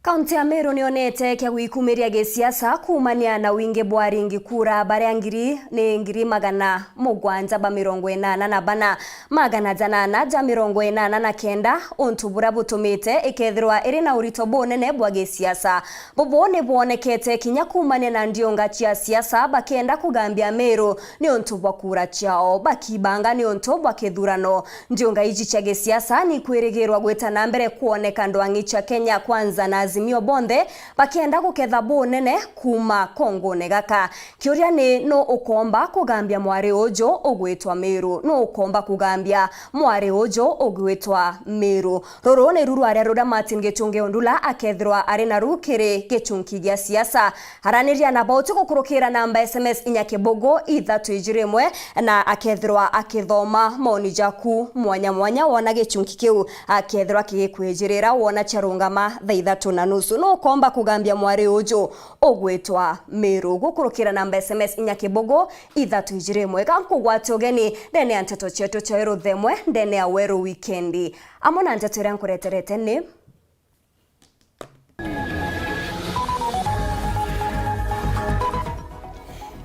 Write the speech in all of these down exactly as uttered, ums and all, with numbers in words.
Kaunti ya Meru nionete kia gwikumiria gisiasa kuumania na wingi bwa aringi kura baria ngiri ni ngiri magana mugwanja ba mirongo inana na bana, magana janana ja mirongo inana na kenda, untu buria butumite ikethirwa iri na urito bunene bwa gisiasa. Bubu ni bwonekete kinya kuumania na ndiunga cia siasa bakienda kugambia Meru niuntu bwa kura ciao, bakibanga niuntu bwa kithurano. Ndiunga iji cia gisiasa ni ikwirigirwa gwita na mbere kwoneka ndwang'i cia Kenya Kwanza na Azimio bonthe bakienda guketha bunene kuuma kongone gaka. Kiuria ni, nu ukomba kugambia mwari uju ugwitwa Meru? Nu ukomba kugambia mwari uju ugwitwa Meru? Ruru ni ru rwaria ruria Martin Gichungi Ondula akethirwa ari naru kiri gichunki gia siasa. Araniria na bauti gukurukira namba S M S inya kibugu ithatu ijiri imwe, na akethirwa akithoma maoni jaku mwanya mwanya wona gichunki kiu akethirwa kigikwijirira wona ciarungama thaa ithatu na nusu. Nu ukomba kugambia mwari uju ugwitwa Meru? Gukurukira namba S M S inya kibugu ithatu ijiri imwe. Ga nkugwate ugeni ndene ya nteto cietu cia iruthemwe ndene ya Weru Wikendi. Amwe na nteto iria nkureterete ni: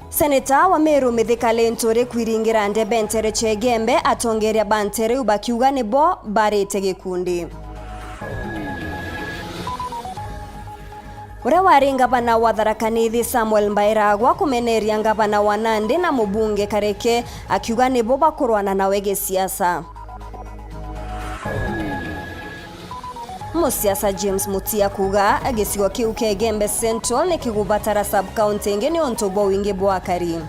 Seneta wa Meru Mithika Linturi kwiringira ndebe ntere cia Igembe, atongeria ba ntere iu bakiuga nibo barite gikundi. Uria wari ngavana wa Tharaka Nithi Samuel Mbairagwa kumeneria ngavana wa Nandi na mubunge Kareke akiuga nibo bakurwana nawe gisiasa. Musiasa James Mutia kuuga gicigo kiu kia Igembe Central ni kigubatara sub-county ingi niuntu bwa wingi bwa akari.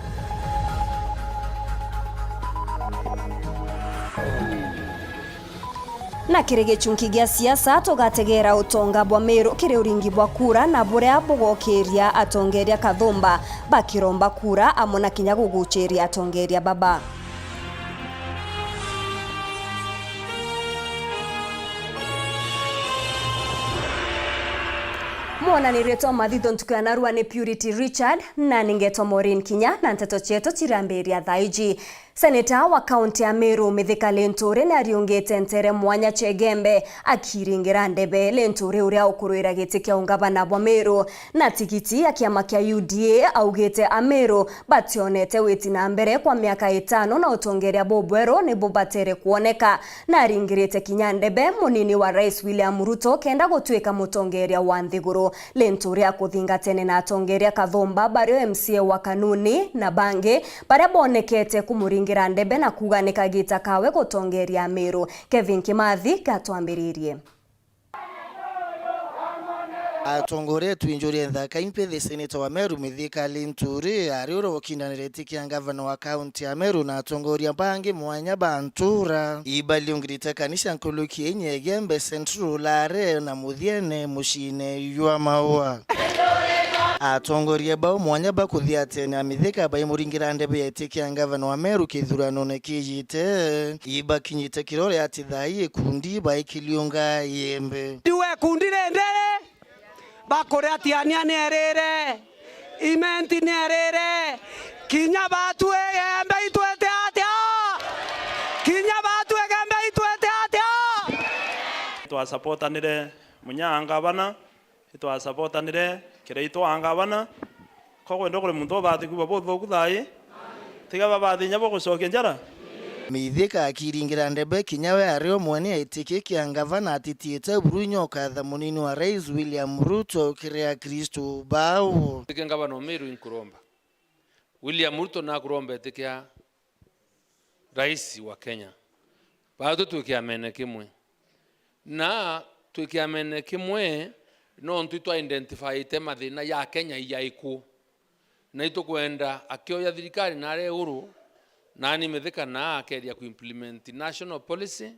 Na kiri gichunki gia siasa, tugategera utonga bwa Meru kiri uringi bwa kura na buria bugokiria atongeria kathumba bakiromba kura amwe na kinya guguchiria atongeria baba. Mwonanirie twa mathitho ntuku ya narua ni Purity Richard, na ningetwa Maureen Kinya, na nteto cietu cirambiria thaa iji. Seneta wa kaunti ya Meru Mithika Linturi ni ariungite ntere mwanya cia Igembe akiringira ndebe. Linturi uria ukurwira giti kia ungavana bwa Meru na tigiti ya kiama kia U D A augite Ameru bationete witi na mbere kwa miaka itano na utongeria bubweru ni bubatere kwoneka. Na aringirite kinya ndebe munini wa Rais William Ruto kenda gutuika mutongeria wa nthiguru. Linturi akuthingatene na atongeria kathumba bario M C A wa Kanuni na bangi baria bonekete kumuringira ndebe na kuuga ni kagita kawe gutongeria Ameru. Kevin Kimathi gatwambiririe. Atongoria twinjurie nthaka impithi, seneta wa Meru Mithika Linturi ari uria ukindanire iti kia ngavana wa kaunti ya Meru na atongoria bangi mwanya ba ntura. Ibaliungirite kanisa nkuluki inya Igembe Central Lare na Muthiene muciine jwa Maua. Atongoria bau mwanya ba kuthiatene na Mithika baimuringira ndebe ya iti kia ngavana wa Meru kithuranone kijite. Ibakinyite kirore ati thaa ii ikundi baikiliunga Igembe. Ndiuga ikundi rindiri, bakuria tiania ni erire, Imenti ni erire, kinya batu Igembe itwite atia? Kinya batu Igembe itwite atia? Twasapotanire munya ngavana, itwasapotanire kiraitwa ngavana. Kokwenda kuri muntu ubati kuuga buthuku thaa ii? Tiga babathinya bugucokia njara. Mithika akiringira ndebe kinya we ari umwe ni aitikia kia ngavana atitiite buru inya ukatha munini wa Rais William Ruto kiri Akristu bau. Itikia ngavana o Meru inkuromba. William Ruto nakuromba itikia Rais wa Kenya. Batu twi kiamene kimwe. Na twi kiamene kimwe nontu itwa identifyite mathina ya Kenya ijaiku. Na itukwenda akioya thirikari na aria iguru, nani Mithika na akeria ku implement national policy,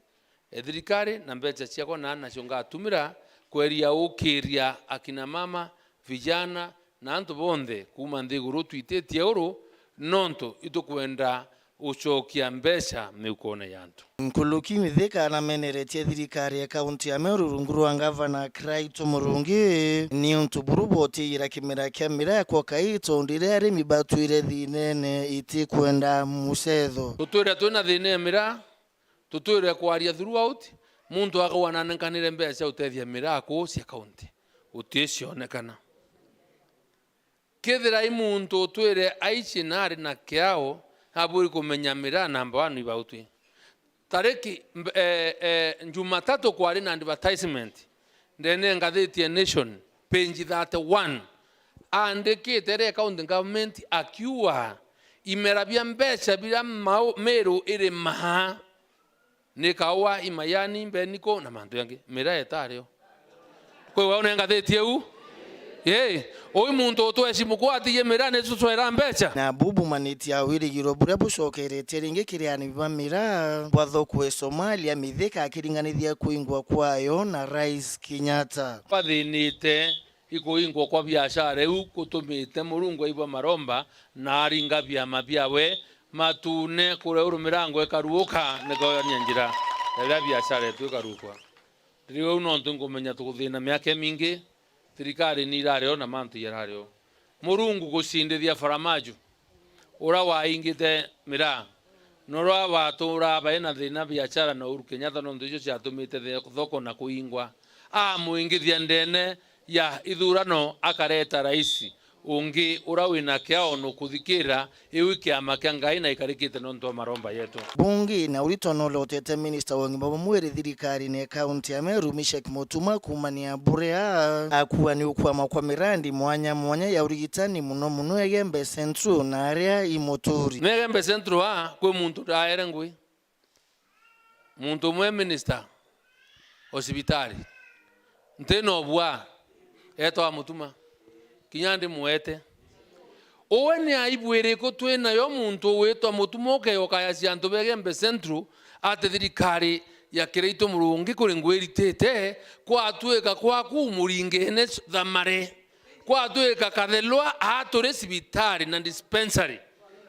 e thirikari na mbeca ciakwa na nacio ngatumira kweria ukiria akina mama, vijana na antu bonthe kuuma nthiguru twititie uru, nontu itukwenda ucokia mbeca miukone ya antu. Nkuluki Mithika anameneretie thirikari ya kaunti ya Meru rungu rwa ngavana Kiraitu Murungi niuntu buru botiira kimera kia miraa kwoka itondi riria arimi batwire thiinene itikwenda mucetho. Tutwire twina thiina ya miraa, tutwire kwaria throughout, muntu akauga nanenkanire mbeca cia utethia miraa kuu cia kaunti. Guticionekana. Kethira i muntu utwire aici na ari na kiao, abwiri kumenya miraa namba one ibautwi. Tariki mb-, eh, eh, Jumatatu kwari na advertisement ndene ngathiti ya Nation, page thirty-one. Aandikite ri county government akiuga imera bia mbeca biria mau-, Meru iri maa ni kaua, imayani, mbeniko na mantu jangi. Miraa etario. Kwi wau nengathiti iu? Ii, ui muntu utweci mukwatigie miraa ni tucwera mbeca? Na bubu maniti ya wirigiro buria bucokeretie ringi kiri arimi ba miraa bwa thoko e Somalia, Mithika akiringanithia kuingwa kwayo na Rais Kenyatta. Bathinite ikuingwa kwa biashara iu kutumite Murungu aigua maromba na aringa biama biawe matune kuria uru mirango ikaruuka nikoyania njira ya riria biashara yetu ikarukwa. Riu nontu nkumenya tukuthina miaka imingi, thirikari ni irario na mantu jarario. Murungu gucindithia Faramaju, uria waingite miraa, na uria waturaa bai na thina biashara na Uhuru Kenyatta, nontu icio ciatumite thi-, thoko na kuingwa. Amwingithia ndene ya ithurano, akareta rais ungi uria wina kiao nukuthikira. Iu i kiama kia Ngai na ikarikite nontu wa maromba yetu. Bunge na urito nulotete minista wa ugima bwa mwiri thirikarine ya kaunti ya Meru, Mishek Mutuma, kuumania buria akuuga ni ukwama kwa mirandi mwanya mwanya ya urigitani, muno muno Egembe Central na aria i Muturi. Ni Egembe Central a, kwi muntu ndaere ngui. Muntu umwe minister o cibitari, ntina ubua, etwa Mutuma, kinya ndimwete. Uwe ni aibu iriku twi nayo muntu witwa Mutuma ukeyokayacia antu ba Egembe Central ati thirikari ya Kiraitu Murungi kuri ngwiritite kwatwika kwaku muringene thamare? Kwatwika kathelwa aa turi cibitari na dispensary,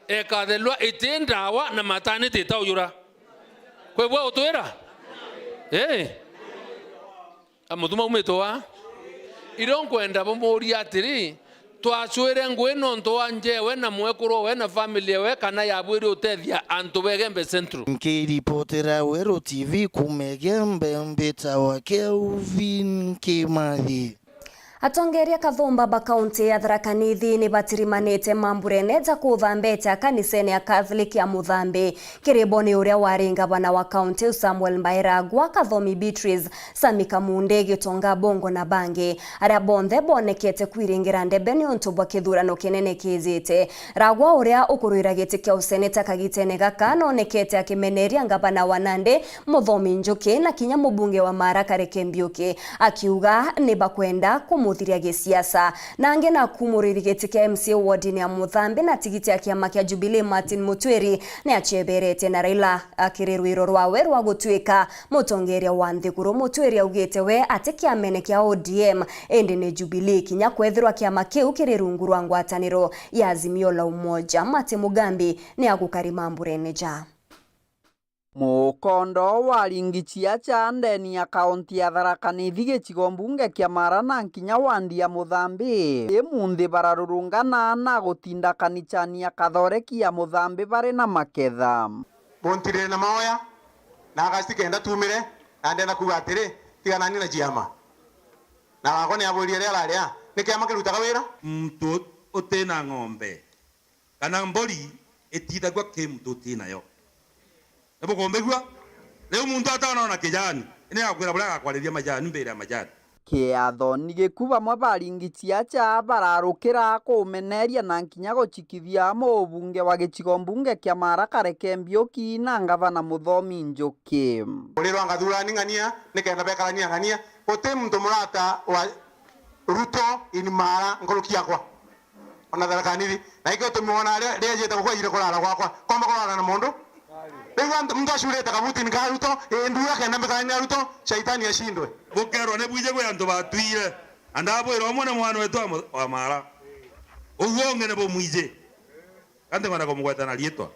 ekathelwa iti ndawa na maternity itaujura. Kwebwa utwira? Ii. A Mutuma aumite wa? Irio nkwenda bumuuria atiri, twacwire ngui nontu wa njewe na mwekuru we na family ewe, kana yabwiri utethia antu ba Egembe Central? Nkiripotera Weru T V kuuma Egembe, mbitawa Kelvin Kimathi. Atongeria kathumba ba kaunti ya Tharaka Nithi ni batirimanite mamburene ja kutha mbeca kanisene ya Catholic ya Muthambi. Kiri bo ni uria wari ngavana wa kaunti iu Samuel Mbae Ragwa, Kathomi Beatrice, Sami Kamunde, Gitonga Bongo na bangi, aria bonthe bonekete kwiringira ndebe niuntu bwa kithurano kinene kiijite. Ragwa, uria ukurwira giti kia useneta kagitene gaka, nonekete akimeneria ngavana wa Nandi, Muthomi Njuki, na kinya mubunge wa Mara Kareke Mbiuki, akiuga ni bakwenda kumuthiria gisiasa. Na angi na kumuriri giti kia M C A wodini ya Muthambi na tigiti ya kiama kia Jubilee Martin Mutwiri ni acieberete na Raila akiri rwiro rwawe rwa gutuika mutongeria wa nthiguru. Mutwiri augite we ati kiamene kia O D M, indi ni Jubilee, kinya kwethirwa kiama kiu kiri rungu rwa ngwataniro ya Azimio la Umoja. Martin Mugambi ni agukari mamburene ja. Mukondo wa ringi ciacha ndeni ya kaunti ya Tharaka Nithi gicigo mbunge kia Mara na nkinya wandi ya Muthambi. Imunthi bararurungana na gutinda kanichani ya Kathoreki ya Muthambi bari na maketha. Muntirire na maoya, na agaciti kenda tumire, na ndenda kuuga atiri, tiganani na ciama. Na wakwa ni abwirire ria araria, ni kiama kirutaga wira? Muntu utina ng'ombe kana mbori itithagua ki muntu uti nayo. Ni bukumbigua? Riu muntu atanaona kijani, ni akwira buria agakwariria majani mbere ya majani. Kiatho ni giku bamwe baringi ciacha bararukira kumeneria na nkinya guchikithia mubunge wa gicigo mbunge kia Mara Kareke Mbiuki na ngavana Muthomi Njuki. Urirwa ngathurani ng'ania, nikenda bekarania ng'ania, guti muntu murata wa Ruto in Mara nkuruki yakwa. Ona Tharaka Nithi. Na ikio tumiona ria-, riejete gukwa ijire kurara gwakwa. Komba kurara na mundu. Riu antu, muntu acurite kabuti ni ka Ruto, ii ndura kenda mbikarania na Ruto, shaitani ashindwe. Bukerwa ni bwije gwi antu batwire. Na ndabwira umwe ni mwana wetu wa mu-, wa Mara. Uguo ungi ni bumwije. Ka ntikwenda kumugweta na riitwa.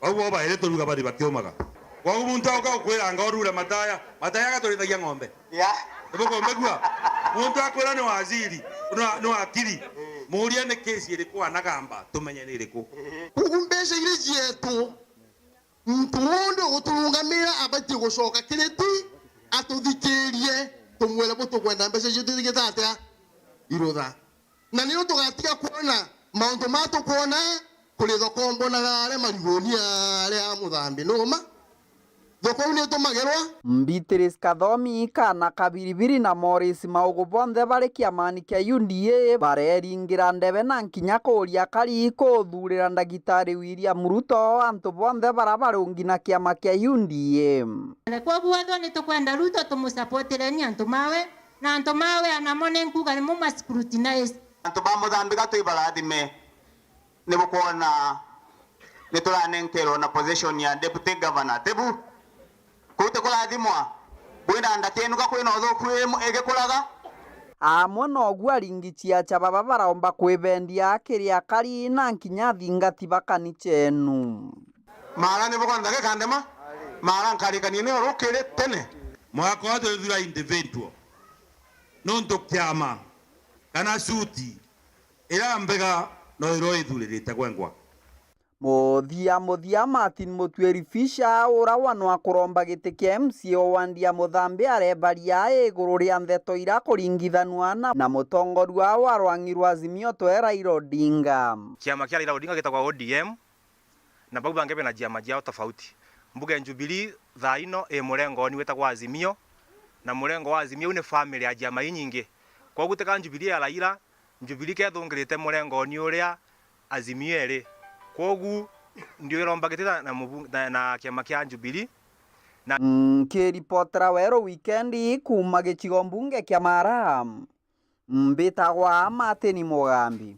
Bau bo bairi turuga bari bakiumaga. Kwou muntu auka gukwira anga urure mataya, mataya agaturithagia ng'ombe. Yeah. Nibukumbigua? Muntu akwira ni waziri, ni wa-, ni wakiri. Muuria ni kesi iriku anagamba, tumenye ni iriku. Kwou mbeca iri cietu, muntu wundi uguturungamira abatie gucoka kiri ti, atuthikirie. tumwire bu tukwenda mbeca cietu ithigite atia? Irutha. Na niu tugatiga kwona mauntu ma tukwona kuri thokombonaga aria mariguni aria a Muthambi. Numa? Thoko iu ni itumagerwa. Beatrice Kathomi, Kana Kabiribiri na Morris Maugu bonthe bari kiamani kia U D A bareringira ndebe na nkinya kuuria kari kuthurira ndagitari William Ruto antu bonthe bara barungi na kiama kia U D A. Kwoguo ethwa ni tukwenda Ruto, tumusupportereni antu mawe, na antu mawe anamo ni nkuga ni mumascrutinize. Antu ba Muthambi ga twi barathime. Ni bukwona ni turanenkerwa na position ya deputy governor. Tibu? Kuu ti kurathimwa? Bwina nda kienu ga kwina uthuku ii-, igikuraga? Amwe noguo aringi ciaca baba baraomba kwibendia kiri akari na nkinya athingati ba kanicha enu. Mara ni bukwona ndagika ndema? Mara nkarikanie ni urukiri tene. Mwaka uyu twithura individual. Nuntu kiama kana suti iria mbega no iria ithuririte gwengwa. Muthia muthia, Martin Mutwiri Fisher, ura wanwa kuromba giti kia M C A o wandi ya Muthambi, arebaria iguru ria ntheto ira kuringithanua na, na mutongoria wa rwangi rwa Azimio twe Raila Odinga. Kiama kia Raila Odinga gitagwa O D M, na bau bangi bena ciama ciao tofauti. Mbuge Jubilee thaa ino i murengoni witagwa Azimio, na murengo wa Azimio u ni family ya ciama inyingi. Kwogu tika Jubilee ya Raila, Jubilee kethungirite murengoni uria Azimio iri. Kwogu ndiwiromba giti na, na, mubu-, na, na kiama kia Jubilee. Na nkiripotera Weru Wikendi kuuma gicigo mbunge kia Mara, mbitagwa Martin Mugambi.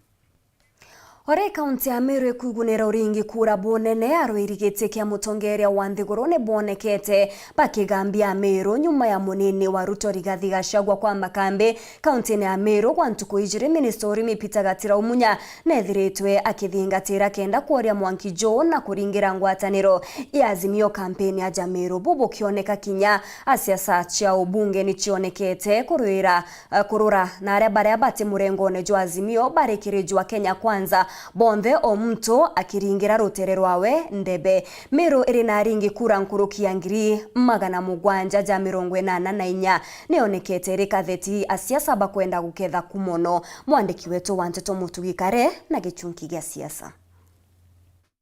Ore kaunti ya Meru ikugunira uringi kura bunene, arwiri giti kia mutongeria wa nthiguru ni bwonekete bakigambia Ameru nyuma ya munini wa Ruto Rigathi Gachagua kwa makambi kaunti-ini ya Meru gwa ntuku ijiri. Minista urimi Peter Gatira Umunya nethiritwe akithingatira kenda kworia mwanki juu na kuringira ngwataniro ya Azimio kampeni aja Meru. Bu bukioneka kinya a siasa cia ubunge ni cionekete kurwira, eh, kurura na aria baria bati murengone jwa Azimio bari kiri jwa Kenya Kwanza, bonthe o muntu akiringira rutere rwawe ndebe. Meru iri na aringi kura nkuruki ya ngiri magana mugwanja ja mirongo inana na inya. Nionekete iri katheti a siasa bakwenda guketha ku mono. Mwandiki wetu wa nteto Mutugi Kare na gichunki gia siasa.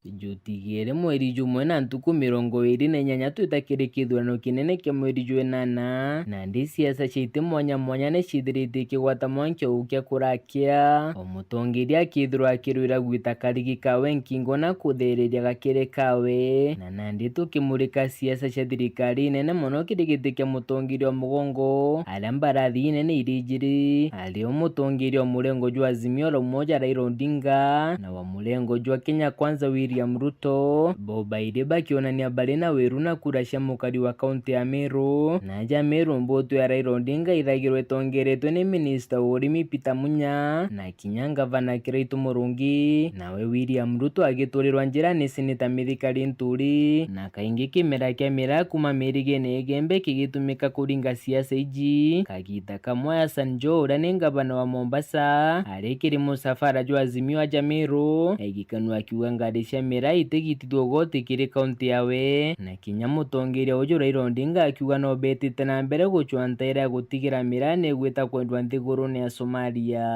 Jutigere mweri jumwe na ntuku mirongo iri na inyanya twita kiri kithurano kinene kia mweri jwa inana, nandi siasa ciaiti mwanya mwanya ni cithiritie ikigwata mwankia uu kia kurakia. O mutongeria akithirwa akirwira gwita karigi kawe nkingo na kuthereria gakere kawe, na nandi tukimurika siasa cia thirikari inene mono kiri giti kia mutongeria o mugongo, aria mbarathi inene iri ijiri, ari o mutongeria o murengo jwa Azimio la Umoja Raila Odinga, na wa murengo jwa Kenya Kwanza William Ruto, bo bairi bakionania bari na wiru na kura cia mukari wa kaunti ya Meru. Na aja Meru, mbutu ya Raila Odinga ithagirwa itongeretwe ni minista wa urimi Peter Munya, na kinya ngavana Kiraitu Murungi, nawe William Ruto agiturirwa njira ni seneta Mithika Linturi, na kaingi kimera kia miraa kuma mirigene Igembe kigitumika kuringa siasa iji. Kagiita kamwe Hassan Joho, uria ni ngavana wa Mombasa, ari kiri musafara jwa Azimio aja Meru, aigikanua akiuga ngari cia miraa itigitithua ugoti kiri kaunti yawe, na kinya mutongeria uju Raila Odinga akiuga no betite na mbere gucwa ntaira ya gutigira miraa ni igwita kwendwa nthigurune ya Somalia.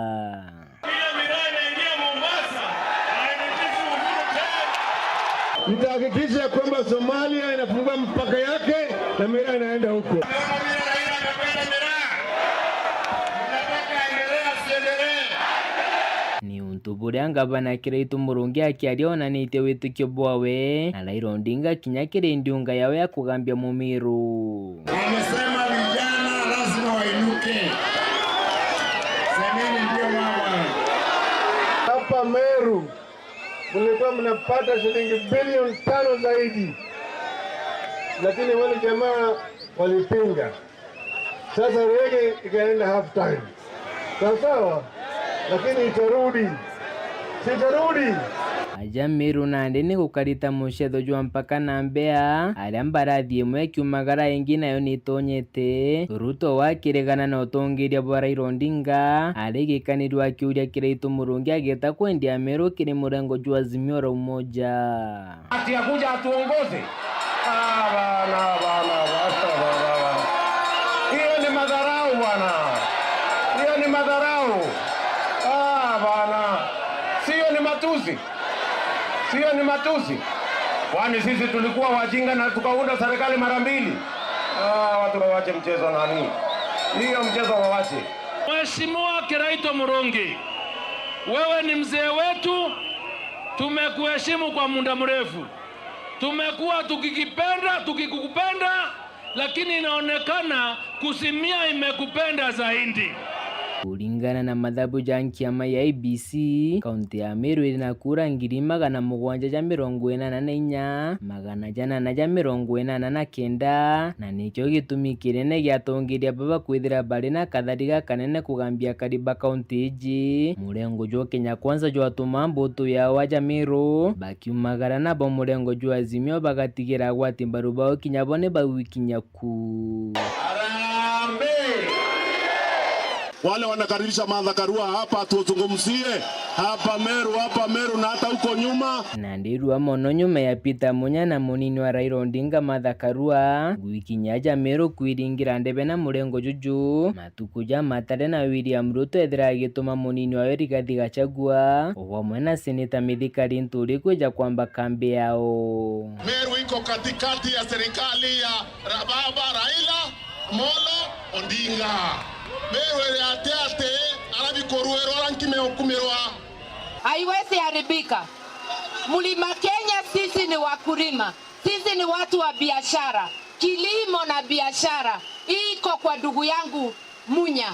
Ile miraa inaingia Mombasa, haipitishi Uhuru tena. Nitahakikisha kwamba Somalia inafungua mpaka yake na miraa inaenda huko. Kama vile Raila amependa miraa, unataka endelee asiendelee? Ni untu buria ngavana Kiraitu Murungi akiaria onanitie witikio bwawe, na Raila Odinga kinya kiri ndiunga yawe ya kugambia Mumiru. Wamesema vijana lazima wainuke. Semeni ndio, mama. Hapa Meru mlikuwa mnapata shilingi bilioni tano zaidi, lakini wale jamaa walipinga. Sasa rege ikaenda half time. Sawa sawa? Lakini itarudi. Si itarudi? Aja Meru nandi ni gukarita mucetho jwa mpaka na mbea, aria mbarathi imwe ikiumagara ingi nayo ni itonyete. Ruto wakiregana na utongeria bwa Raila Odinga, arigikanirwe akiuria Kiraitu Murungi ageta kwendia Meru kiri murengo jwa Azimio la Umoja. Ati akuja atuongoze? Ah, bana, bana, bana, bana, bana. Hiyo ni madharau. Sio ni matusi? Kwani sisi tulikuwa wajinga na tukaunda serikali mara mbili? Ah, watu wawache mchezo nani? Hiyo mchezo wawache. Mheshimiwa Kiraitu Murungi, wewe ni mzee wetu, tumekuheshimu kwa muda mrefu. Tumekuwa tukikipenda, tukikupenda, lakini inaonekana Kusimia imekupenda zaidi. Kuringana na mathabu ja nkiama ya I E B C, kaunti ya Meru iri na kura ngiri magana mugwanja ja mirongo inana na inya, magana janana ja mirongo inana na kenda, na nikio gitumi kinene gia atongeria baba kwithira bari na kathari gakanene kugambia akari ba kaunti iji. Murengo jwa Kenya Kwanza jwatuma mbutu ya aja Meru bakiumagara, nabo murengo jwa Azimio bagatigira agwati mbaru bao kinya bo ni bagwikinya ku. Harambee! Wale wanakaribisha Martha Karua hapa, tuzungumzie hapa Meru, hapa Meru na hata huko nyuma. Na ndirua mono nyuma ya Peter Munya na munini wa Raila Odinga, Martha Karua, gwikinya aja Meru kwiringira ndebe na murengo juju. Matuku ja matare na William Ruto ethira agituma munini wawe Rigathi Gachagua, o bamwe na Seneta Mithika Linturi kwija kwamba kambi yao. Meru iko katikati ya serikali ya Ra-, baba Raila Amolo Odinga. Meru iri ati ati, arabi kuruirwa ara nkime ukumirwa. Haiwezi haribika. Mlima Kenya, sisi ni wakulima. Sisi ni watu wa biashara. Kilimo na biashara iko kwa ndugu yangu Munya.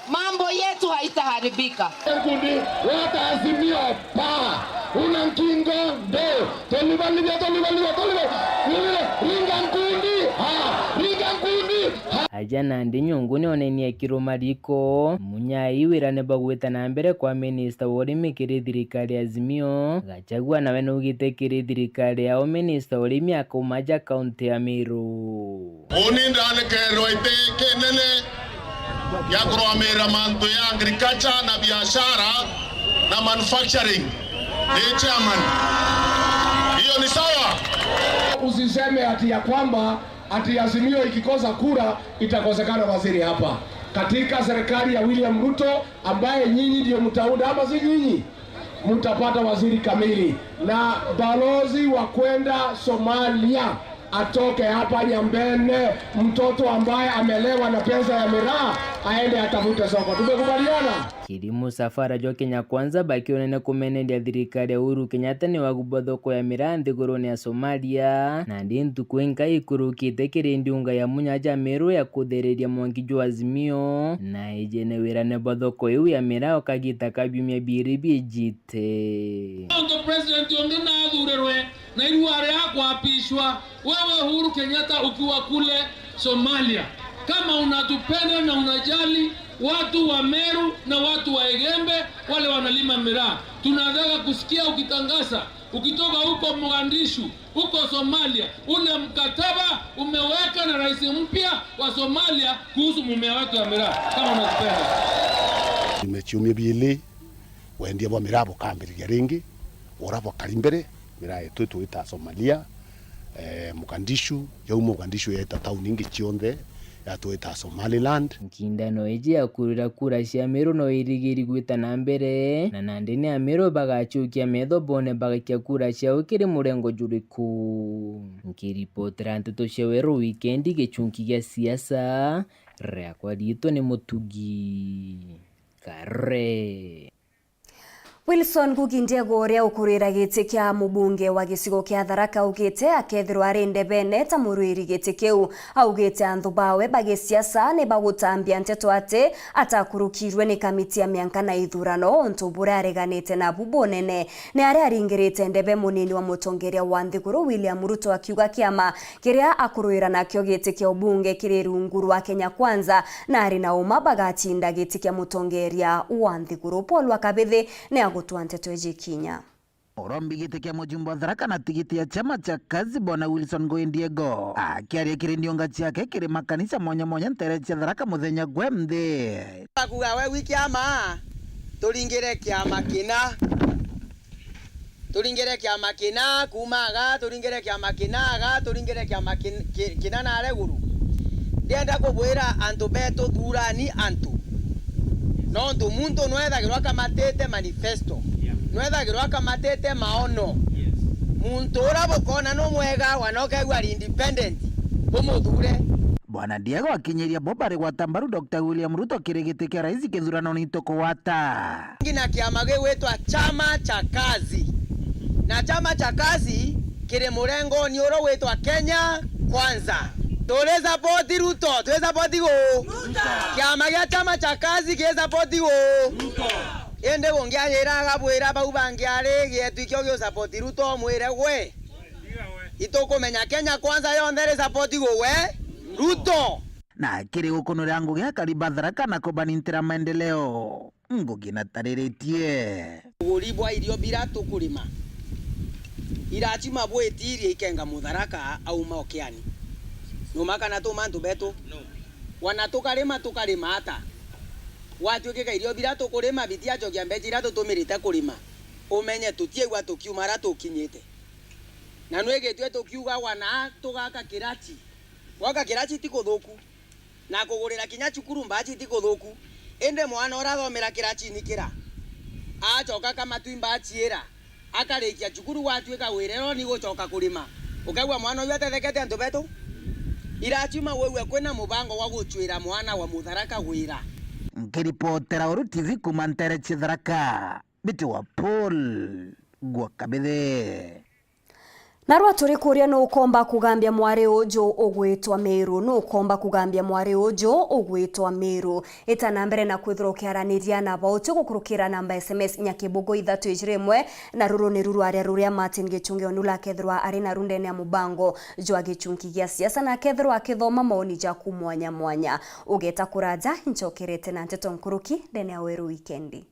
Mambo yetu haitaharibika. Nkundi, weta Azimio pa. Una nkingo nde. Tolibalibia, tolibalibia, tolibalibia. Ringa nkundi, ha. Ringa nkundi, ha. Aja nandi nyungu ni onenie kiruma riko. Munya ai wira ni bagwita na mbere kwa minista wa urimi kiri thirikari ya Azimio. Gachagua nawe naugite kiri thirikari yao minista wa urimi akauma aja kaunti ya Meru. Uni ndanekererwa iti kinene gia kurugamira mantu ya agriculture na biashara na manufacturing. Ni chairman. Hiyo ni sawa? Usiseme ati ya kwamba ati Azimio ikikosa kura itakosekana waziri hapa. Katika serikali ya William Ruto ambaye nyinyi ndio mtaunda, ama si nyinyi? Mtapata waziri kamili na balozi wa kwenda Somalia atoke hapa Nyambene. Mtoto ambaye amelewa na pesa ya miraa aende atafute soko. Tumekubaliana? Kiri musafara jwa Kenya Kwanza bakionene kumeneria thirikari ya Uhuru Kenyatta ni wagubo thoko ya miraa nthiguruni ya Somalia, na ndi ntuku inka ikurukite kiri ndiunga ya Munya ja Meru ya kuthiriria mwanki jwa Azimio, na ijene wirane bwa thoko iu ya miraa o kagita ka biumia biiri biiji te. Nontu president ungi naathurirwe na irua ria kwapishwa, wewe Uhuru Kenyatta ukiwa kule Somalia, kama unatupenda na unajali watu wa Meru na watu wa Igembe wale wanalima miraa, tunataka kusikia ukitangaza, ukitoka huko Mogadishu, huko Somalia, ule mkataba umeweka na rais mpya wa Somalia kuhusu mumea wetu ya miraa, kama unatupenda. Ime ciumia biili, wendia bwa miraa bukambiriria ringi, ura bwakari mbere, miraa yetu itwita Somalia, eh, Mogadishu, yauma Mogadishu yeeta tauni ingi cionthe, yatwita Somaliland. Nkindano iji ya kurira kura cia Meru no irigiri gwita na mbere, na nandi ni Ameru bagacukia metho bone bagaikia kura ciao kiri murengo juriku. Nkiripotera nteto cia Weru Wikendi, gichunki gia siasa, riakwa riitwa ni Mutugi Kare. Wilson Ngugi Ndiego, uria ukurira giti kia mubunge wa gicigo kia Tharaka, augite akethirwa ari ndebene ta murwiri giti kiu. Augite anthu bawe ba gisiasa ni bagutambia nteto ati atakurukirwe ni kamiti ya mianka na ithurano, untu buria areganite nabu bunene ni aria aringirite ndebe munini wa mutongeria wa nthiguru William Ruto, akiuga kiama kiria akurwira nakio giti kia ubunge kiri rungu rwa Kenya Kwanza, na ari na uma bagatinda giti kia mutongeria wa nthiguru. Paul wa Kabithi ni agutwa nteto iji kinya. Urombi giti kia mujumbe wa Tharaka na tigiti ya chama cha Kazi, Bwana Wilson Ngui Ndiego, akiaria kiri ndiunga ciake kiri makanisa mwanya mwanya ntere cia Tharaka muthenya gwe nthi. Akuga we wi kiama, turingire kiama kina. Turingire kiama kina, kuuma aga, turingire kiama kina, aga, turingire kiama kin-, ki-, kina na reguru. Ndienda kubwira antu betu, thurani antu. Nontu muntu nwethagirwa akamatite manifesto. Yeah. Nwethagirwa akamatite maono. Muntu uria bukona ni mwega, wana ukegua ari independent, bumuthure. Bwana Diego akinyiria bo bari gwata mbaru Doctor William Ruto kiri giti kia rais kithuranone itukugwata. Ngi na kiama gigwitwa Chama cha Kazi. Na Chama cha Kazi kiri murengoni uria witwa Kenya Kwanza. Turi support Ruto, turi support gu? Ruto. Kiama gia Chama cha Kazi kiri support gu? Ruto. Indi gungianyira agabwira bau bangi ari gietu ikio giu support Ruto, mwire gwe. Itukumenya Kenya Kwanza yonthe iri support gu we? Ruto. Na kiri gukunurira ngugi akari ba Tharaka na kubanintira maendeleo. Ngugi natariritie. Uguri bwa irio bira tukurima irachuma bwitirie ikenga Mutharaka auma okiani. Numa kana tuma antu betu? Wana tukarima, tukarima ata? Gwatuikika irio bira tukurima bitiachokia mbecha iria tutumirite kurima, umenye tutiaigua tukiuma aria tukinyite. Na nwigitue tukiuga wana tugaka kirachi. Gwaka kirachi ti kuthuku. Na kugurira kinya cukuru mbachi ti kuthuku, indi mwana uria athomera kirachini kira, acoka akamatwi mbachi ira, akarikia cukuru, gwatuika wirero ni gucoka kurima, ukaigua mwana uyu atethekete antu betu. Irachiuma wigwe kwina mubango wa gucwira mwana wa Mutharaka wira. Nkiripotera Uru T V kuma ntere cia Tharaka, Mbitwa Paul Gwakabithe. Narua turikuria, nu ukomba kugambia mwari uju ugwitwa Miru? Nu ukomba kugambia mwari uju ugwitwa Miru? Ita na mbere na kwithirwa ukiaraniria na bauti gukurukira namba S M S inya kibugu ithatu ijiri imwe, na ruru niru rwaria ruria Martin Gichungi Onula akethirwa ari naru ndene ya mubango jwa gichungi gia siasa, na akethirwa akithoma maoni jaku mwanya mwanya. Ugeta kuraja, nchokerete na nteto nkuruki ndene ya Weru Wikendi.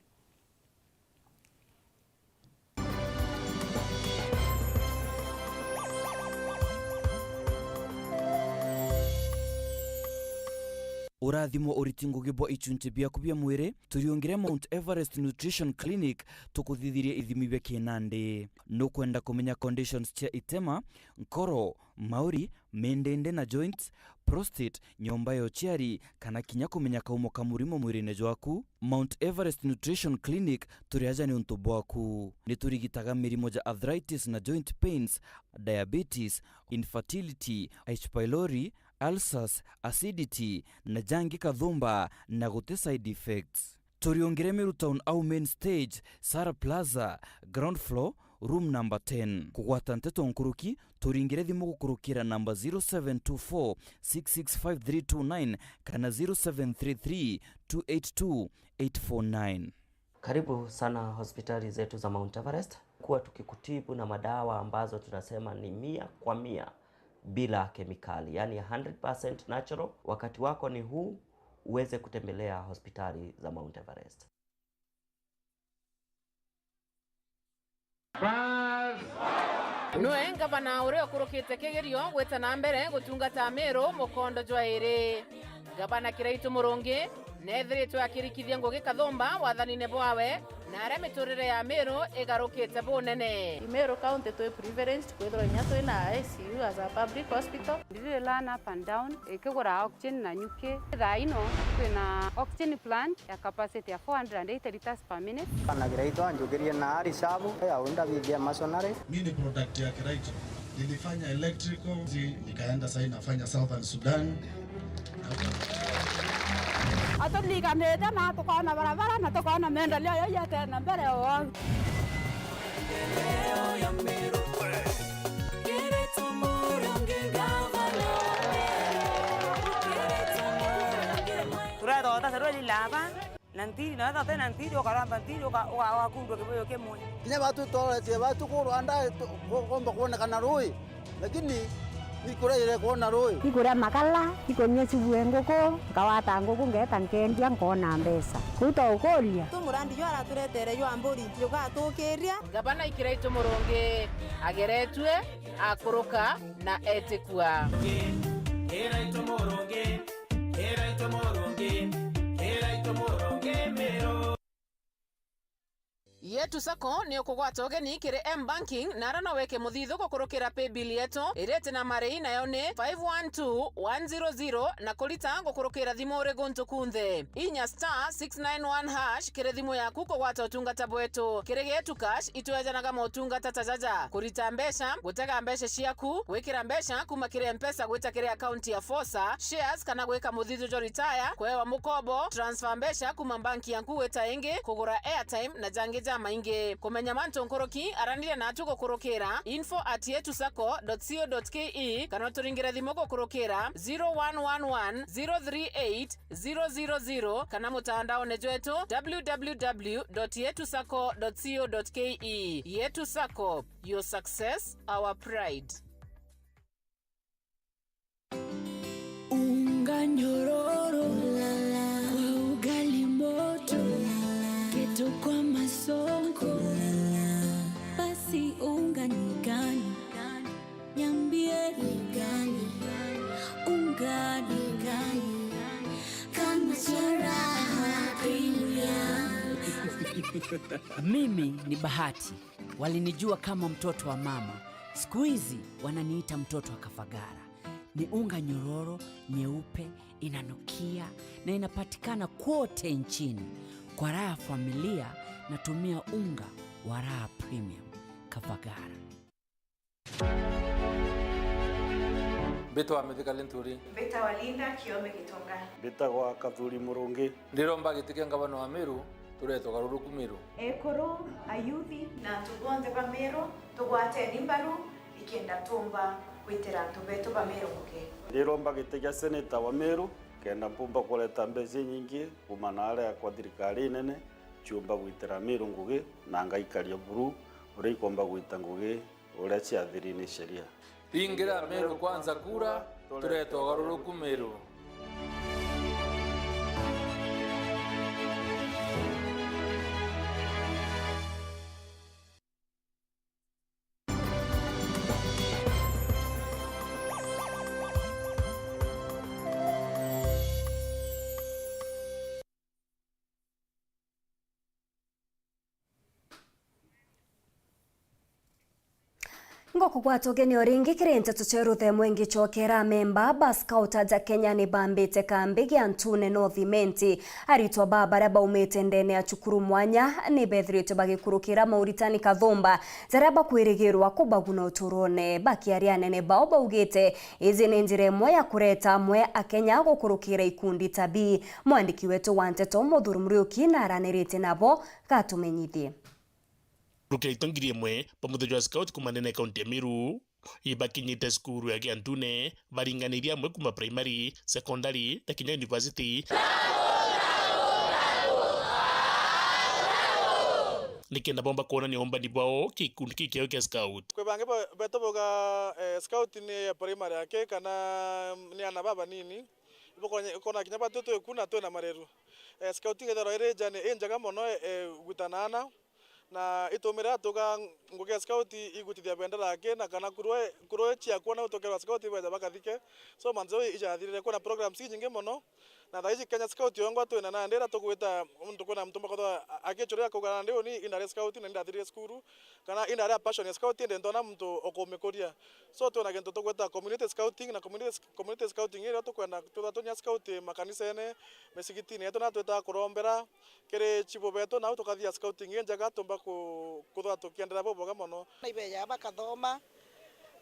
Urathimwo uriti ngugi bwa ichunchi biaku bia mwiri, turiungire Mount Everest Nutrition Clinic, tukuthithirie ithimi bia kinandi. Nukwenda kumenya conditions cia itema, nkoro, mauri, mindindi na joints, prostate, nyomba ya uciari, kana kinya kumenya kaumo ka murimo mwirine jwaku? Mount Everest Nutrition Clinic turi aja niuntu bwaku. Ni turigitaga mirimo ja arthritis na joint pains, diabetes, infertility, H. pylori, ulcers, acidity, na jangi kathumba, na guti side effects. Turiungire Meru Town au main stage, Sara Plaza, ground floor, room number ten. Kugwata nteto nkuruki, turingire thimu gukurukira namba zero seven two four six six five three two nine kana zero seven three three two eight two eight four nine. Karibu sana hospitali zetu za Mount Everest. Kuwa tukikutibu na madawa ambazo tunasema ni mia kwa mia bila kemikali, yani hundred percent natural. Wakati wako ni huu uweze kutembelea hospitali za Mount Everest. Nwe ngavana uria ukurukite kigerio gwita na mbere gutungata Meru mukondo jwa iri. Ngavana Kiraitu Murungi neethiritwe akirikithia ngugi kathumba wathanine bwawe, na aria miturire ya Meru igarukite bunene. Meru County twi privileged kwithirwa inya twi na I C U as a public hospital. Ndiri learn up and down, ikigura oxygen na nyuki. Thaa ino twina oxygen plant ya capacity ya four hundred and eighty liters per minute. Bana Kiraitu anjukirie na ari shabu ya unda bithia masonary. Mi ni product ya Kiraitu. Nilifanya electrical, nikaenda sasa nafanya Southern Sudan. Aturiganite na tukona barabara na tukona maendeleo ya tena mbere o. Turethota serweli laba. Na ntiri, na wethira uti na ntiri, ukaramba ntiri, uka-, uka-, ugakundwa kibuyu kimwe. Kinya batu tworetie batu ku Rwanda, tu-, ku-, kumba kwonekana rui, lakini ni kuria ire kwona rui. Ikuria makala, ikunyua cibue nguku, nkawata nguku, ngeeta nkendia, nkona mbeca. Kuu twagukuria. Tu murandi jwa araturetere jwa mburi, jugatukiria. Ngavana Kiraitu Murungi ageretue, akuruka na etikua. Kiraitu Murungi, Kiraitu Murungi, Kiraitu Murungi, Meru. Yetu Sacco ni ukugwata ugeni kiri M-Banking, na ara no weke muthithu gukurukira paybill yetu iria iti na marii, nayo ni five one two one zero zero, na kurita gukurukira thimu uri guntu kunthe. Inya star six nine one hash kiri thimu yaku kugwata utungata bwetu. Kiri Getu Cash, itwejanaga motungata ta jaja: kurita mbeca, gutega mbeca ciaku, gwikira mbeca kuma kiri Mpesa gwita kiri akaunti ya Fosa, shares kana gwika muthithu jwa retire, kwewa mukobo, transfer mbeca kuma banki yaku gwita ingi, kugura airtime na jangi jamaingi. Kumenya mantu nkuruki, araniria natu gukurukira info at yetu sacco dot co dot ke kana uturingire thimu gukurukira zero one one one zero three eight zero zero zero kana mutandaone jwetu w w w dot yetu sacco dot co dot ke. Yetu Sacco, your success, our pride. Unga nyororo kwa ugali moto, keto kwa masonko. Basi unga ni gani? Niambie ni gani? Unga ni gani? Kama cha Raha Premium. Mimi ni Bahati. Walinijua kama mtoto wa mama. Siku hizi wananiita mtoto wa Kafagara. Ni unga nyororo, nyeupe, inanukia na inapatikana kwote nchini. Kwa raha ya familia, natumia unga wa Raha Premium. Kafagara. Mbitwa Mithika Linturi. Mbitagwa Linda Kiome Gitonga. Mbitagwa Kathuri Murungi. Ndiromba giti kia ngavana wa Meru, turete ugaruruku Meru. Ekuru, ayuthi na antu bonthe ba Meru, tugwateni mbaru ikenda tumba gwitira antu betu ba Meru ngugi. Ndiromba giti kia seneta wa Meru, kenda mpumba kureta mbeca inyingi kuma na aria kwa thirikari inene, ciumba gwitira Meru ngugi, na ngaikaria buru uria ikomba gwita ngugi uria ciathiri ni sheria. Ringira Meru Kwanza kura, turete ugaruruku Meru. Ngokugwata ugeni o ringi kiri nteto cia ruthemwe ngicokera. Amemba ba Scout aja Kenya ni bambite kambi Giantune North Imenti. Aritwa ba baria baumite ndene ya cukuru mwanya ni bethiritwe bagikurukira mauritani kathumba jaria bakwirigirwa kubaguna uturone. Bakiaria anene bao baugite iji ni njira imwe ya kureta amwe Akenya gukurukira ikundi ta bii. Mwandiki wetu wa nteto Muthuri Muriuki naranirite nabo, gatumenyithie. Kurukira itwa ngiri imwe ba muthenya jwa scout kuma ndene ya kaunti ya Meru, ibakinyite cukuru ya Giantune, baringanirie amwe kuma primary, secondary na kinya university. Nikenda bomba kwonania umbani bwao ki gikundi kikiao kia scout. Kwi bangi ba-, betu bauga, eh, scout ni ya primary yake kana ni ana babanini. Bukonye-, ukona kinya batu twi ku na twina mareru. Eh, scout ingethirwa iri jani injega mono, eh, gwita na ana. Na itumire atuga ngugi ya scout igwitithia bendera yake, na kana kurwe, kurwe ciakwa na utukerwa scout ibeja bakathike. So, manze, ijathirire, kwina programs inyingi mono. Na thaa iji Kenya Scout yongwa twina nandi ira tugwita muntu kwina muntu mbakothwa akichuria kuga nandi uni indari scout na indathirire cukuru, kana indari a passion ya scout indi ntona muntu ukumikuria. So, twina gintu tugwita community scouting, na community, community scouting iria tukwenda twithwa tunya scout makanisene, misigitini yetu, na twita kurombera kiri chibu betu, nau tukathia scouting injega, tumba ku-, kuthwa tukienderea bubwega mono. Na ibeja bakathoma,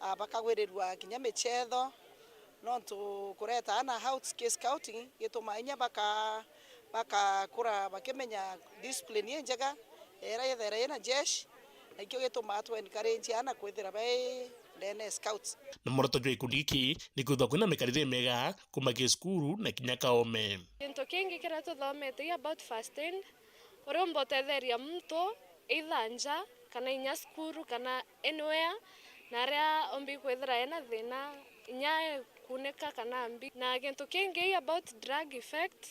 ah, bakagwirirua kinya michetho, nontu kureta ana out ki scouting gitumaa inya baka-, bakakura bakimenya discipline injega, era yethera ina jeshi, na ikio gitumaa tu encourage ana kwithira bai ndene scouts. Na mworoto jwa gikundi giki ni kwithwa kwina mikarire miega kuma ki cukuru na kinya kaome. Gintu kingi kiria tuthomete i about first aid, uria umba utetheria muntu either nja kana inya cukuru kana anywhere, na aria umbi kwithira ena thina, inya kuunika kana mbi. Na gintu kingi i about drug effect,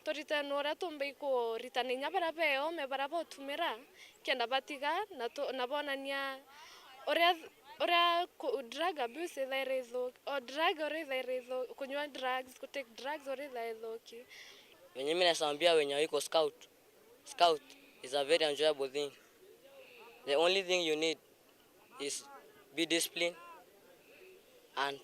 turitanwe uria tumbi kuritana inya baria be ome baria bautumira, kenda batiga na tu-, na bonania uria, uria ku-, drug abuse ithaira ithuki, o drug uria ithaira ithuki, kunywa drugs, ku take drugs uria ithaira ithuki. Venye mimi naweza ambia wenye wiko scout, scout is a very enjoyable thing. The only thing you need is be disciplined and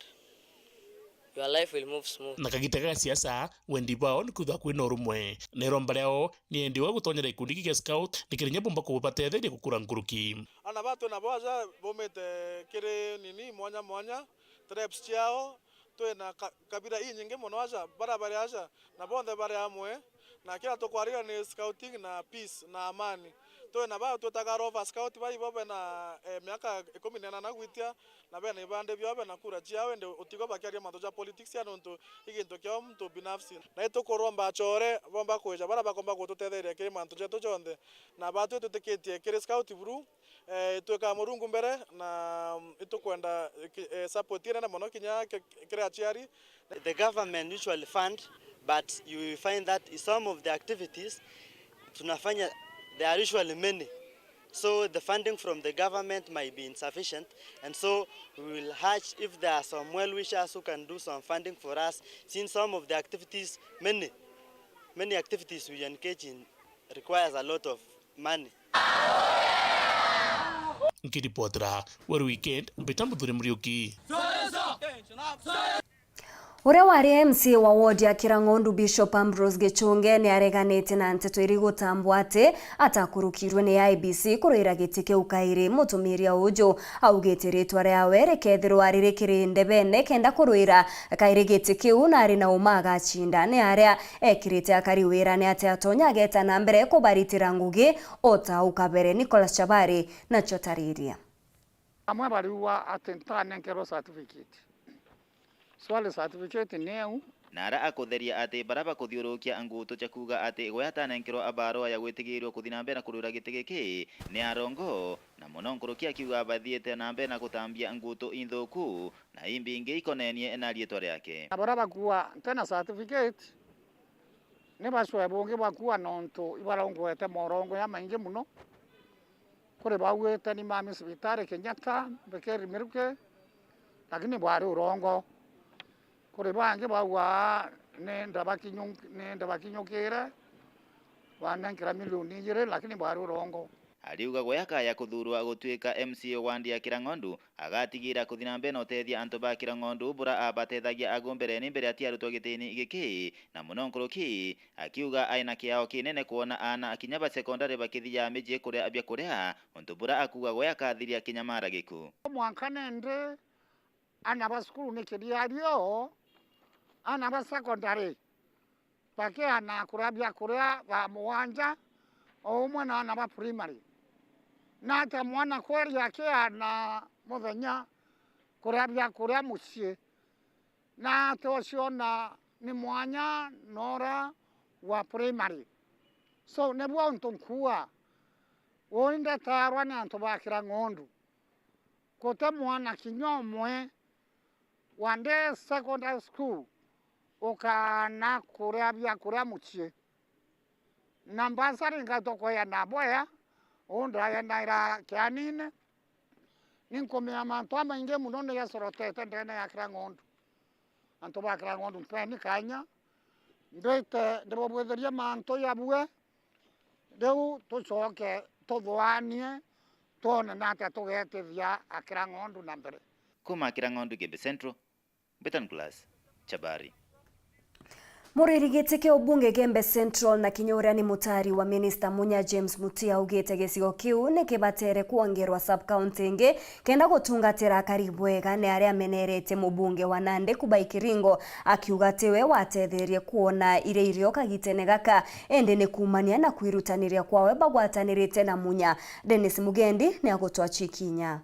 your life will move smooth. Na kagita ga siasa, wendi bao ni kwithwa kwina urumwe. Na iromba riao ni endi wa gutonyera gikundi giki gia scout, nikiri nya bomba kubatetheria gukura nkuruki. Ana batu na bwaja baumite kiri nini mwanya mwanya, tribes ciao, twina ka-, kabira inyingi mono aja, bara bari aja, na bonthe bari amwe, na kira tukwariria ni scouting na peace na amani. Twina bao twitaga Rover Scout, baibo bena, eh, miaka ikumi na inana gwitia, na bena ibande biao, bena kura ciao, indi utigo bakiaria mantu ja politics ya nontu i gintu kiao muntu binafsi. Na itukuromba achore bomba kwija, bara bakomba gututetheria kiri mantu jetu jonthe, na batwi twitikitie kiri Scout buru, eh, itwika Murungu mbere, na, mm, itukwenda, eh, ki-, eh, support inene mono kinya ki-, kiri aciari. The government usually fund, but you will find that some of the activities tunafanya, they are usually many. So the funding from the government might be insufficient, and so we will urge if there are some well-wishers who can do some funding for us, since some of the activities, many, many activities we engage in requires a lot of money. Nkiripotera Weru Weekend, mbita Muthuri Muriuki. Uria wari M C A wa ward ya Kirang'ondu, Bishop Ambrose Gichunge, ni areganite na nteto iri gutambwa ati atakurukirwe ni I E B C kurwira giti kiu kairi. Mutumiria uju augite ritwa riawe rikethirwa riri kiri ndebene kenda kurwira kairi giti kiu, na ari na uma agacinda. Ni aria ekirite akari wira ni ati atonya ageta na mbere kubaritira ngugi o ta au kabere. Nicholas Chabari nacio tariria. Amwe bariuga ati ntanenkerwe certificate. Swali, certificate ni eu? Na ara akutheria ati bara bakuthiurukia ngutu cia kuuga ati gwe atanenkerwa barua ya gwitigirirwa kuthi na mbere na kurwira giti giki ni arongo, na mono nkuruki akiuga bathiite na mbere na gutambia ngutu inthuku na imbingi ikonenie na riitwa riake. Na bara bakuuga ntena certificate, ni bacwe bungi bakuuga nontu ibarongwete morongo jamaingi mono. Kuri bauite ni mami cibitari Kenyatta, Mbekeri Miruki, lakini bwari urongo. Kuri bangi bauga ni ndabakinyu-, ni ndabakinyukire, banenkera milioni ijiri, lakini bwari urongo. Ariuga gwe akaya kuthuurwa gutuika M C A ward ya Kirang'ondu, agatigira kuthi na mbere na utethia antu ba Kirang'ondu bura abatethagia agu mbereni mbere atiarutwa gitini giki, na mono nkuruki akiuga ai na kiao kinene kwona aana kinya ba sekondari bakithiaga micii kuria biakuria, untu bura akuuga gwe akathiria kinyamara giku. Mwanka nindi aana ba cukuru ni kiriario, aana ba sekondari bakiana kuria biakuria ba mugwanja, o umwe na aana ba primary. Na atia mwana kweri akiana muthenya kuria biakuria mucii, na atia uciona ni mwanya na uria wa primary? So, nibuo untu nkuuga, uu indetarwa ni antu ba Kirang'ondu. Guti mwana kinya umwe wa ndi secondary school ukaana kuria biakuria mucii. Na mbasari ngatwa kweana bwea, uu ndaeanaira kianine. Ni nkumenya mantu amaingi mono ni jacorotete ndene ya Kirang'ondu. Antu ba Kirang'ondu, mpeni kanya, mbite ndibabwithirie mantu jabue, riu tucoke tuthuanie, twone natia tugetithia Akirang'ondu na mbere. Kuuma Kirang'ondu, Igembe Central, Betan Class, Chabari. Muriri giti kia ubunge Igembe Central na kinya uria ni mutari wa minista Munya James Mutia augite gicigo kiu ni kibatere kwongerwa sub-county ingi kenda gutungatira akari bwega. Ni aria ameneretie mubunge wa Nandi Kubai Kiringo, akiuga tiwe watetherie kwona iria irio kagitene gaka, indi ni kuumania na kwirutaniria kwawe bagwatanirite na Munya. Dennis Mugendi ni agutwachikinya.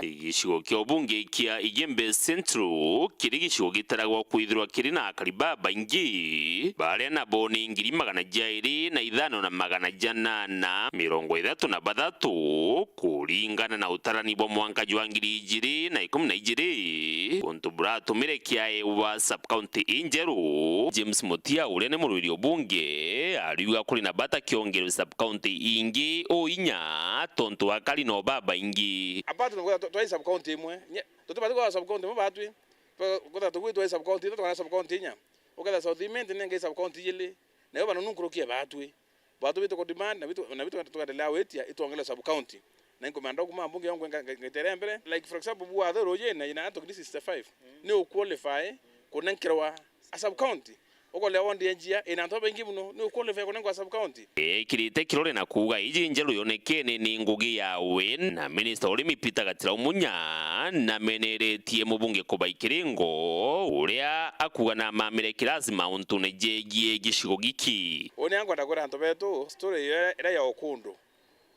Gicigo kia ubunge kia Igembe Central kiri gicigo gitaragwa kwithirwa kiri na akari babaingi, baria nabo ni ngiri magana jairi na ithano na magana janana mirongo ithatu na bathatu, kuringana na utarani bwa mwanka jwa ngiri ijiri na ikumi na ijiri, untu buratumire kiaewa sub-county injeru. James Mutia, uria ni murwiri ubunge, ariuga kuri na bata kiongerwe sub-county ingi o inya, tontu akari no babaingi. Apart na kwithirwa twa-, twai sub-county imwe, nye-, tutibati kwithirwa sub-county imwe batwi, twa-, kwithirwa tugwi twai sub-county ithatu kana sub-county inya, ukethira South Imenti ni ngai sub-county ijiri, nayo banunu nkuruki ya batwi. Batu bitu ku demand, na bitu, na bitu tukaendelea gwitia, itwongele sub county. Na inkumenda kuma mbunge yongwe nga-, nga-, ngaitera mbere. Like, for example, bwa the roje na ina antu ngiri sixty-five. Ni u qualify kunenkerwa a sub county. Ukolea wondi ya njia, ina antu baingi muno, ni u qualify kunenkerwa sub county. Ekirite kirore na kuuga iji njeru yonekene ni ngugi yawe, na minista wa urimi Peter Gatira Umunya nameneretie mubunge Kubai Kiringo, uria akuuga namamire kirasi mauntune jegie gicigo giki. Uni ankwenda kwira antu betu story iyo iria ya ukundu.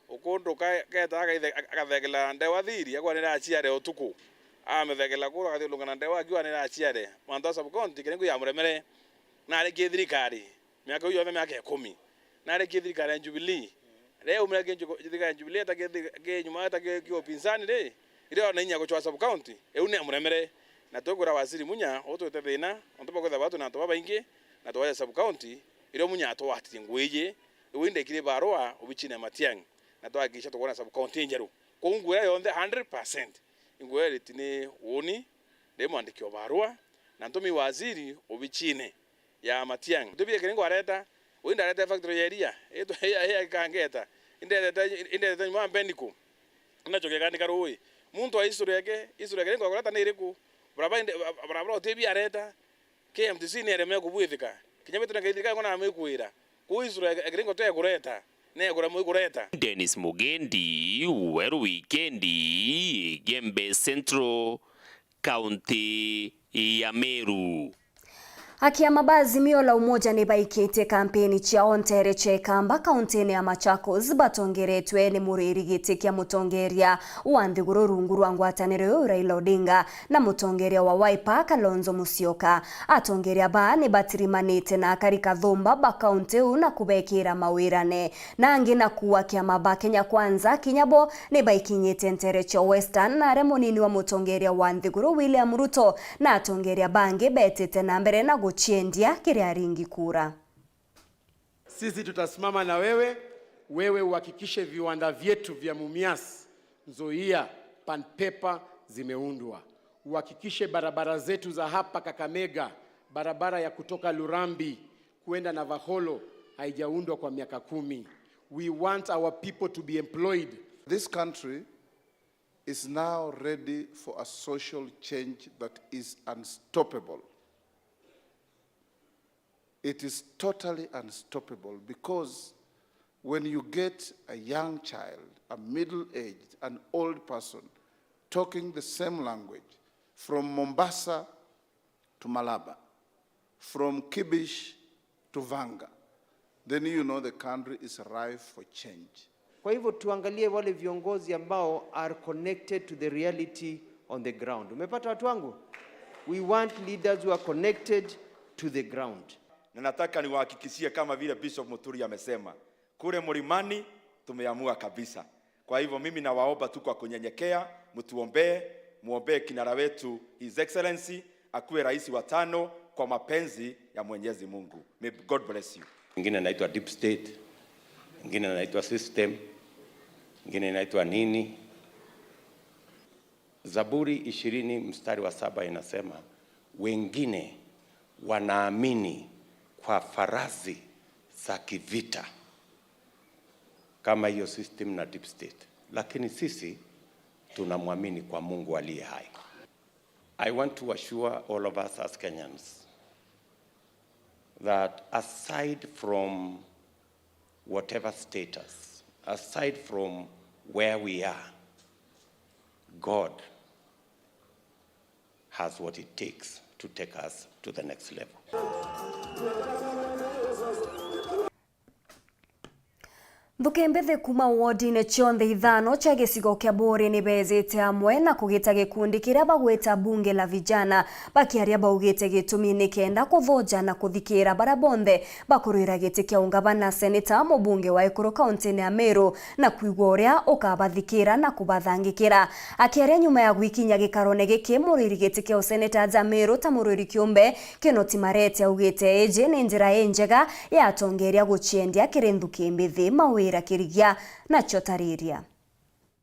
Ukundu ka-, keta akaithe-, akathekela ndewa thiri, akwanira aciare utuku. Amithekela kuru, akathiurunga na ndewa akiwa nira aciare. Mantu a sub county, Kiringo yamuremere. Narekie thirikari, miaka iu yonthe, miaka ikumi. Narekie thirikari ya Jubilee. Riu aumire ki njuku-, thirikari ya Jubilee, eta ki thi-, ki nyuma, eta ki, ki upinzani ri, iria ona inya gucwa sub county, iu ni amuremere. Na tukwira waziri Munya, utwite thina, ontu bwa kwithirwa batu na antu babaingi, na twaja sub county, iria Munya atwatirie ngugi iji, iu indekire barua obichine ya Matiang'i, na twahakikisha tukwona sub county injeru. Kou ngugi iria yonthe hundred percent, ingugi iria iriti ni uuni, ndi mwandiki wa barua, na ntumi waziri obichine ya Matiang'i. Ntubi ya Kiringo areta, ui ndareta factory ya iria, itwa ya, ya Kangeta. Indetete, indetete nyuma ya Mbenico. Inachokia kandika rui. Muntu wa history yake, history ya Kiringo akureta ni iriku? Barabara inde-, barabara utibia areta, K M T C ni ereme kubwithika. Kinya bitu na kaithirika ngo na mikwira. Ku history ya Kiringo te kureta, ne kuremwa kureta. Dennis Mugendi, Weru Wikendi, Igembe Central, Kaunti ya Meru. Akia ma Azimio la Umoja ni baikitie kampeni ciao nteere cia Ikamba, kauntiine ya Machakos, batongeretwe ni muriri giti kia mutongeria wa nthiguru rungu rwa ngwataniro iu, Raila Odinga, na mutongeria wa Wiper, Kalonzo Musyoka. Atongeria baa ni batirimanite na akari kathumba ba kaunti iu na kubekira mawirane. Na angi na kuua kiama ba Kenya Kwanza, kinya bo ni baikinyite nteere cia Western, na aria munini wa mutongeria wa nthiguru William Ruto na atongeria bangi betite na mbere na guciendia kiri aringi kura. Sisi tutasimama na wewe, wewe uhakikishe viwanda vyetu vya Mumias, Nzoia, Pan Paper zimeundwa. Uhakikishe barabara zetu za hapa Kakamega, barabara ya kutoka Lurambi kuenda Navaholo haijaundwa kwa miaka kumi. We want our people to be employed. This country is now ready for a social change that is unstoppable. It is totally unstoppable because when you get a young child, a middle-aged, an old person talking the same language from Mombasa to Malaba, from Kibish to Vanga, then you know the country is ripe for change. Kwa hivyo tuangalie wale viongozi ambao are connected to the reality on the ground. Umepata watu wangu? We want leaders who are connected to the ground. Na nataka niwahakikishie kama vile Bishop Muturi amesema, kule mlimani tumeamua kabisa. Kwa hivyo mimi nawaomba tu kwa kunyenyekea, mtuombee, muombee kinara wetu His Excellency akuwe rais wa tano kwa mapenzi ya Mwenyezi Mungu. May God bless you. Ingine inaitwa deep state, ingine inaitwa system, ingine inaitwa nini. Zaburi ishirini mstari wa saba inasema, wengine wanaamini kwa farasi za kivita, kama hiyo system na deep state, lakini sisi tunamwamini kwa Mungu aliye hai. I want to assure all of us as Kenyans that aside from whatever status, aside from where we are, God has what it takes to take us to the next level. Nthuki mbithi kuuma wodine cionthe ithano cia gicigo kia Buuri ni beejite amwe na kugita gikundi kiria bagwita Bunge la Vijana. Bakiaria baugite gitumi ni kenda kuthuja na kuthikira baria bonthe bakurwira giti kia ungavana, seneta, mubunge wa ekuru kauntine ya Meru, na kwigua uria ukabathikira na kubathangikira. Akiaria nyuma ya gwikinyia gikarone giki, murwiri giti kia useneta ja Meru ta murwiri kiumbe, Kinoti Marete augite iji ni njira injega ya atongeria guciendia kiri nthuki mbithi. Mawira Kirigia nacio tariria.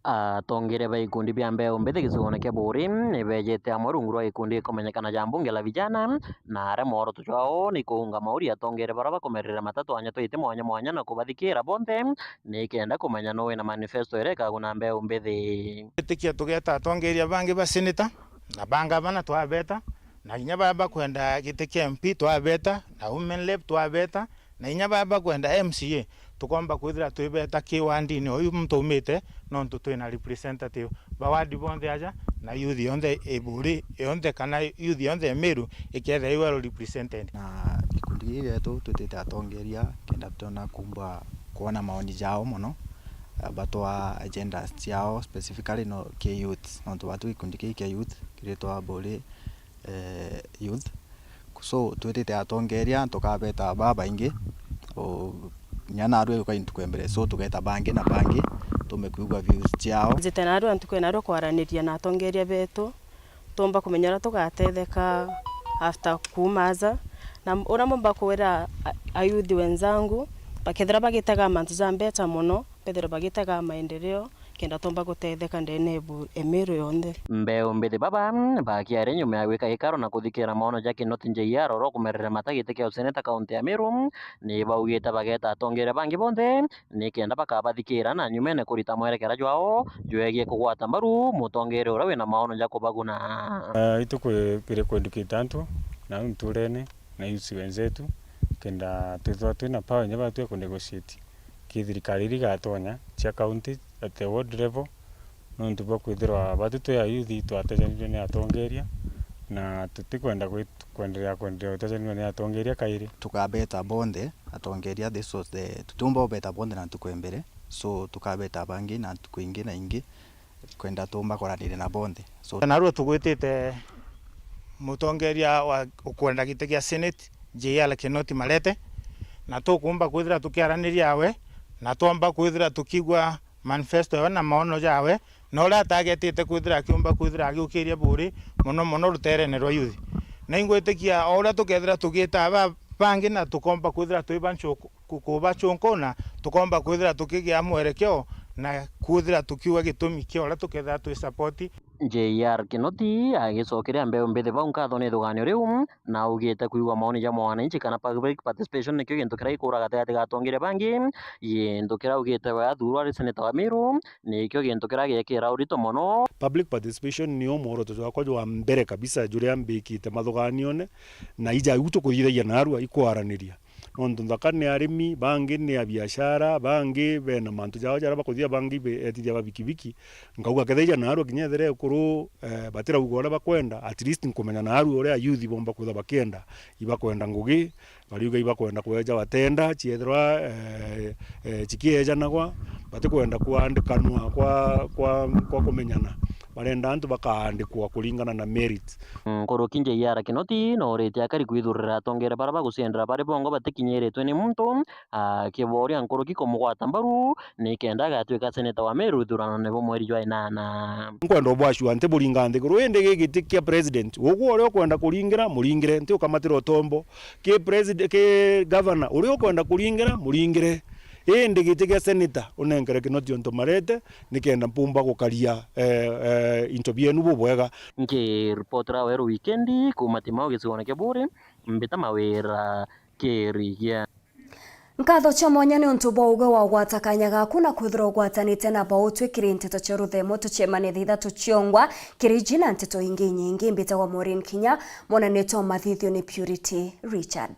Atongeria ba ikundi bia mbeu mbithi gicigone kia Buuri ni beejite amwe rungu rwa gikundi gikumenyekana ja mbunge la vijana, na aria mworoto jwao ni kuunga mauri atongeria baria bakumerera mata twanya twiti mwanya mwanya na kubathikiira bonthe, nikenda kumenya nuu wina manifesto iria ikaguna mbeu mbithi. Twitikia tugeeta atongeria bangi ba seneta na ba ngavana twabeta, na inya baa bakwenda giti kia M P twabeta, na women rep twabeta, na inya baa bakwenda M C A, tukomba kwithira twibeta ki wandini oyu muntu aumite, nontu twina representative ba ward bonthe aja, na youth yonthe i Buuri yonthe, kana youth yonthe ya Meru ikethira i well represented. Na gikundi giki gietu twitite atongeria kenda twona kumba kwona maoni jao mono, eh, batwa agendas ciao specifically no ki youth, nontu batu gikundi kii kia youth kiritwa Buuri, eh, youth. So, twitite atongeria, tukabeta babaingi, o, kinya narua ukai ntuku ya mbere. So, tugeta bangi na bangi, tumbe kwigua views ciao. Njite narua ntuku ya narua kwaraniria na atongeria betu, tumba kumenya uria tugatetheka after kuuma aja. Na uria mbumba kwira a, ayuthi wenzangu, bakethira bagitega mantu ja mbeca mono, bethirwe bagitega maendeleo, kenda tumba gutetheka ndene ya Meru yonthe. Mbeu mbithi baba bakiaria nyuma ya gwika gikaro na kuthikira maono ja Kinoti J R oro kumerera mata giti kia useneta kaunti ya Meru, ni baugite bageta atongeria bangi bonthe nikenda bakabathikira na nyumene kurita mwerekera jwao jwegie kugwata mbaru mutongeria uria wina maono ja kubaguna. Eh, itu kwi-, kiri kwendukite antu na au nturene na yusi wenzetu, kenda twithirwa twina power inya batwi ya kunegotiate ki thirikari iria igatonya cia county at the ward level, nontu bwa kwithirwa batu twi ayuthi twatejanirue ni atongeria, na tutikwenda kwi-, kwenderea, kwenderea gutejanirua ni atongeria kairi. Tukabeta bonthe atongeria, this was the, tutiumba ubeta bonthe na ntuku ya mbere, so tukabeta bangi na ntuku ingi na ingi, kwenda tumba kwaraniria na bonthe. So, narua tugwitite mutongeria wa ukwenda giti gia Senate, J R Kinoti Marete, na tukumba kwithira tukiaraniria awe, na twomba kwithira tukigua manifesto yawe na maono jawe, na uria atagetite kwithira akiumba kwithira agiukiria Buuri, mono mono ruterene rwa yuthi. Na ingwitikia o uria tukethira tugita aba bangi na tukomba kwithira twi ba nchuku-, ku-, kubachunkuna, tukomba kwithira tukigia mwerekeo na kwithira tukiuga gitumi kia uria tukethira twi support. J R Kinoti agicokeria mbeu mbithi bau nkatho ni ithuganio riu, na augite kwigua maoni ja mwananchi kana public participation nikio gintu kiria gikura gatigati ga atongeria bangi, gintu kiria augite we athuurwa ari seneta wa Meru, nikio gintu kiria giekira urito mono. Public participation nio mworoto jwakwa jwa mbere kabisa juria mbikite mathuganione, na ija iu tukuthithagia narua ikwaraniria. Nontu nthaka ni arimi, bangi ni abiashara, bangi bena mantu jao jaria bakuthithia, bangi be-, etithia ba bikibiki. Nkauga, kethira ija narua kinya ethira ekuru, eh, batirauga uria bakwenda, at least nkumenya narua uria ayuthi bomba kwithirwa bakienda. Ibakwenda ngugi, bariuga ibakwenda kweja watenda, ciethirwa, eh, eh, cikiejanagwa, batikwenda kwandikanwa kwa, kwa, kwa kumenyana. Barenda antu bakaandikwa kuringana na merit. Nkuruki J R Kinoti nooritie akari kwithurira atongeria baria baguciendera bari bongo batikinyiritwe ni muntu, akiboria nkuruki kumugwata mbaru nikenda agatwika seneta wa Meru ithuranone bwa mweri jwa inana. Nkwenda ubwacua nti buringa nthiguru, indi gi giti kia president, ugwe uria ukwenda kuringira, muringire, nti ukamatira utombo. Ki president, ki governor, uria ukwenda kuringira, muringire. Indi giti kia seneta unenkere Kinoti untu Marete, nikenda mpumba gukaria, eh, eh, into bienu bubwega. Nkiripotera Weru Wikendi kuuma Timau gicigone kia Buuri, mbita Mawira Kirigia. Nkatho cia mwanya ni untu bwa ugwe wa ugwata kanya gaku na kwithirwa ugwatanite na bau twikiri nteto cia ruthemo tuciemane thaa ithatu ciongwa kiri iji na nteto ingi inyingi. Mbitagwa Maureen Kinya, mwana nitwa mathithio ni Purity Richard.